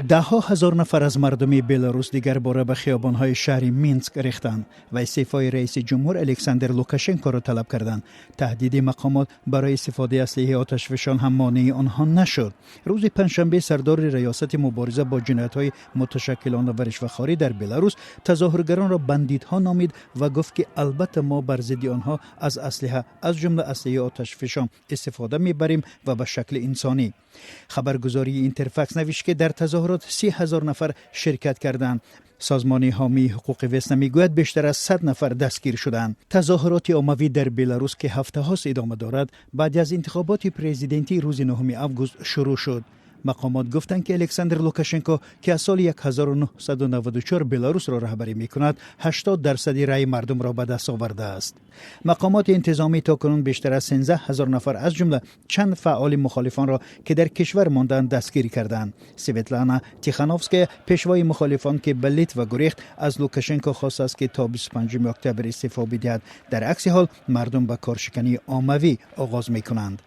Даҳҳо ҳазор нафар аз мардуми Беларус дигар бора ба хиёбонҳои шаҳри Минск рехтанд ва истеъфои раиси ҷумҳур Александр Лукашенкоро талаб карданд. Таҳдиди мақомот барои истифодаи аслиҳаи оташфишон ҳам монеи онҳо нашуд. Рӯзи панҷшанбе сардори раёсати мубориза бо ҷиноятҳои муташаккилона ва ришвахорӣ дар Беларус тазоҳургаронро бандитҳо номид ва гуфт, ки албатта мо бар зидди онҳо аз аслиҳа, аз ҷумла аслиҳаи оташфишон, истифода мебарем ва ба шакли инсонӣ. Хабаргузории Интерфакс навишт, ки дар тазоҳурот 30 000 нафар ширкат карданд. Созмони ҳомии ҳуқуқи Весна мегӯяд, бештар аз 100 нафар дастгир шуданд. Тазоҳуроти оммавӣ дар Беларус, ки ҳафтаҳост идома дорад, баъд аз интихоботи президентӣ рӯзи 9 август шурӯъ шуд. Мақомот гуфтанд, ки Александр Лукашенко, ки аз соли 1994 Беларусро раҳбарӣ мекунад, 80 дарсади раъи мардумро ба даст овардааст. Мақомоти интизомӣ то кунун бештар аз 13 ҳазор нафар, аз ҷумла чанд фаъоли мухолифонро, ки дар кишвар мондаанд, дастгир карданд. Светлана Тихановская, пешвои мухолифон, ки ба Литва гурехт, аз Лукашенко хостааст, ки то 25 октябр истеъфо бидиҳад, дар акси ҳол мардум ба коршикании оммавӣ оғоз мекунанд.